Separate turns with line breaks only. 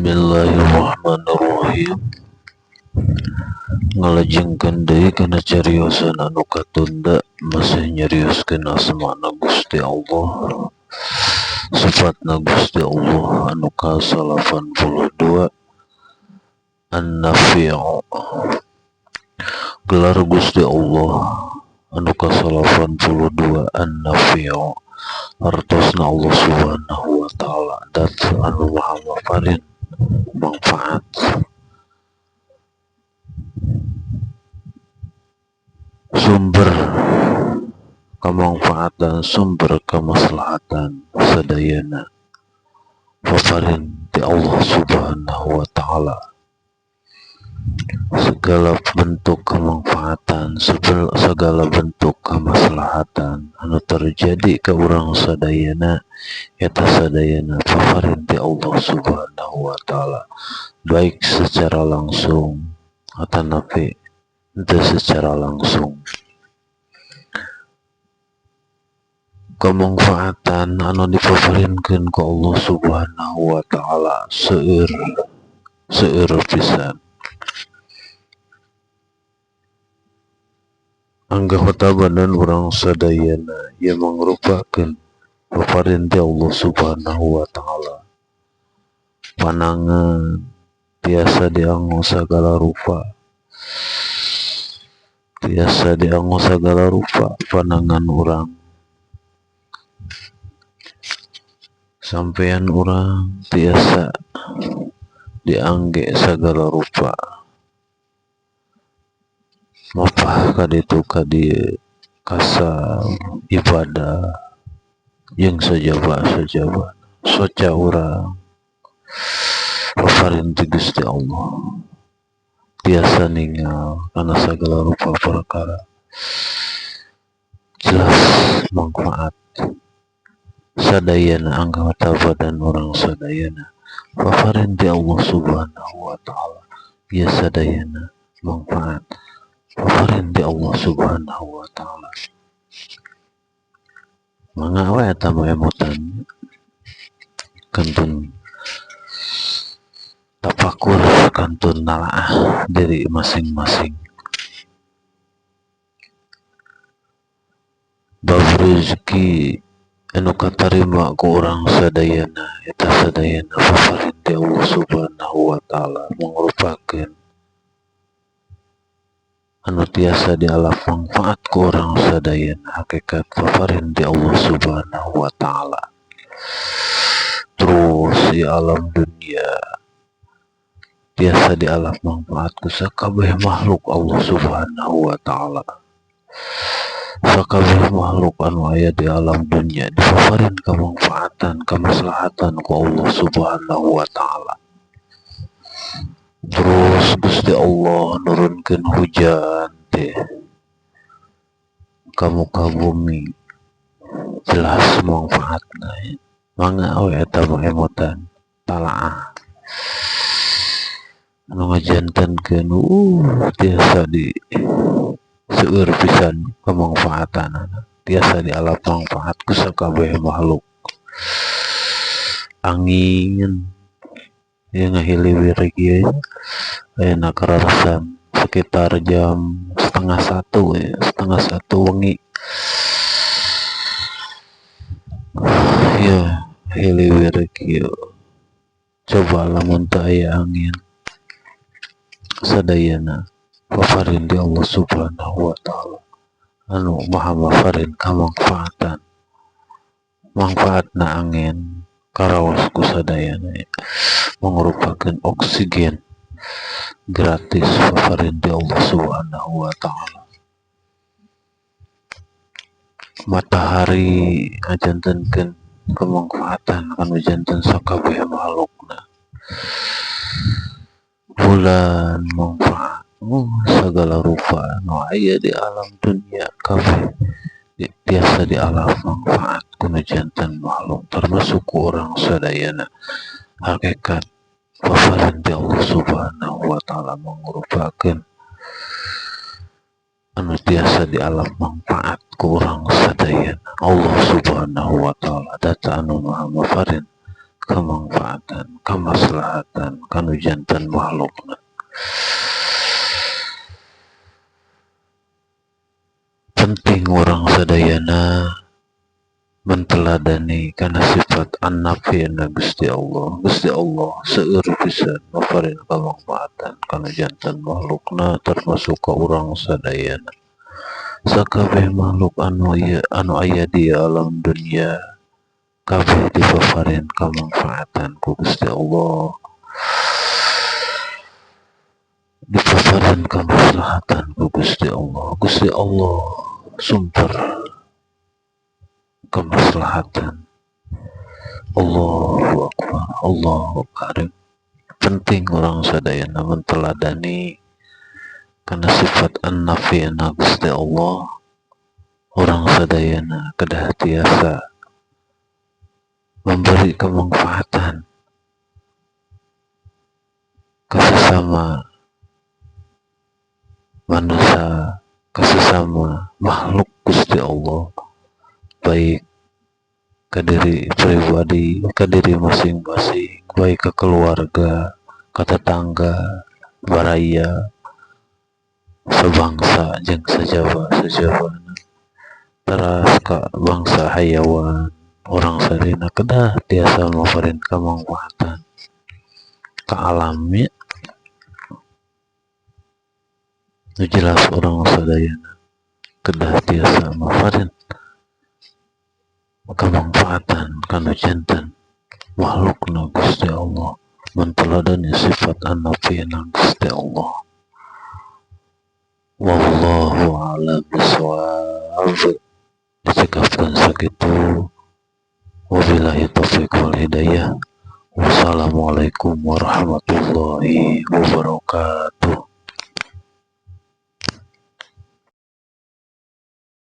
Bismillahirrahmanirrahim. Ngalajengkeun deui kana cariosan anu katunda, masih nyarioskeun asmana Gusti Allah, sifatna Gusti Allah anu ka-82, An-Nafi'u. Gelar Gusti Allah anu ka-82, An-Nafi'u, artosna Allah Subhanahu wa Ta'ala dat anu maha maparin manfaat. Sumber kamangfaatan, sumber kemaslahatan sadayana paparin ti Allah Subhanahu wa Ta'ala. Segala bentuk kemanfaatan, segala bentuk kemaslahatan anu terjadi ke urang sadayana, eta sadayana paparin ti Allah Subhanahu wa Ta'ala, baik secara langsung atanapi henteu secara langsung. Kemanfaatan anu dipaparinkeun ku Allah Subhanahu wa Ta'ala seueur, seueur pisan. Anggota badan urang sadayana ieu mangrupakeun paparin ti Allah Subhanahu wa Ta'ala. Panangan tiasa dianggo sagala rupa, tiasa dianggo sagala rupa panangan urang. Sampeyan urang tiasa diangge sagala rupa. Mapah ka ditu ka dieu, kasal, ibadah jeung sajaba-sajaba soca urang paparin ti Gusti Allah. Tiasa ningal kana sagala rupa perkara, jelas manfaat sadayana anggota badan urang sadayana paparin ti Allah Subhanahu wa Ta'ala. Ieu sadayana manfaat paparin ti Allah Subhanahu wa Ta'ala. Mangga we eta mah emutan, kantun tapakur, kantun nalaah diri masing-masing. Bab rezeki anu katarima ku urang sadayana, eta sadayana paparin ti Allah Subhanahu wa Ta'ala, mangrupakeun anu tiasa dialap manfaat ku urang sadayana, hakikat paparin ti Allah Subhanahu wa Ta'ala. Terus di alam dunia tiasa dialap manfaat ku sakabeh makhluk Allah Subhanahu wa Ta'ala. Sakabeh makhluk anu aya di alam dunia dipaparin kamanfaatan, kamaslahatan ku Allah Subhanahu wa Ta'ala. Terus Gusti Allah nurunkeun hujan teh ka muka bumi, jelas manfaatna. Mangga we eta mah emutan, talaah anu ngajantenkeun tiasa di seueur pisan kamangfaatanana, tiasa dialap manfaat ku sakabeh makhluk. Angin ieu ngahiliwir kieu ayeuna kararasan sekitar jam 12.30 ya, 12.30 wengi ya hiliwir kieu. Coba lamun teu aya angin, sadayana paparin di Allah Subhanahu wa Ta'ala anu maha maparin kamangfaatan. Manfaatna angin karaos ku sadayana mangrupakeun oksigen gratis paparin di Allah Subhanahu wa Ta'ala. Matahari ngajantenkeun kemanfaatan kanu janten sakabeh makhlukna. Bulan manfaat, segala rupa anu aya di alam dunia kabeh tiasa dialap manfaat kanu janten makhluk, termasuk ku urang sadayana. Hakikat paparin ti Allah Subhanahu wa Ta'ala mangrupakeun anu tiasa dialap manfaat ku urang sadayana. Allah Subhanahu wa Ta'ala data anu maha maparin Kamangfaatan, kamaslahatan kanu janten makhlukna. Penting urang sadayana menteladani kana sifat an-nafina Gusti Allah. Gusti Allah seueur pisan maparin kamangfaatan kana janten makhlukna, termasuk ka urang sadayana. Sakabeh makhluk anu ieu, anu aya di alam dunia, kabeh dipaparin kamangfaatan ku Gusti Allah, dipaparin kamaslahatan ku Gusti Allah. Gusti Allah sumber kemaslahatan. Allahu Akbar, Allahu Karim. Penting urang sadayana menteladani kana sifat an-nafina Gusti Allah. Urang sadayana kedah tiasa memberi kemanfaatan ke sesama manusia, ke sesama makhluk Gusti Allah, baik ke diri pribadi, ke diri masing-masing, baik ke keluarga, ke tetangga, baraya, sebangsa jeung sajaba sajabana, teras ka bangsa hayawan. Urang sadayana kedah tiasa maparin kamangfaatan ka alam nya. Nu jelas urang sadayana kedah tiasa maparin kamangfaatan kanu janten makhlukna Gusti Allah, menteladani sifat an-nafina Gusti Allah. Wallahu a'lam bishawab. Dicekapkan sakitu, wabillahi taufiq wal hidayah. Wassalamualaikum warahmatullahi wabarakatuh.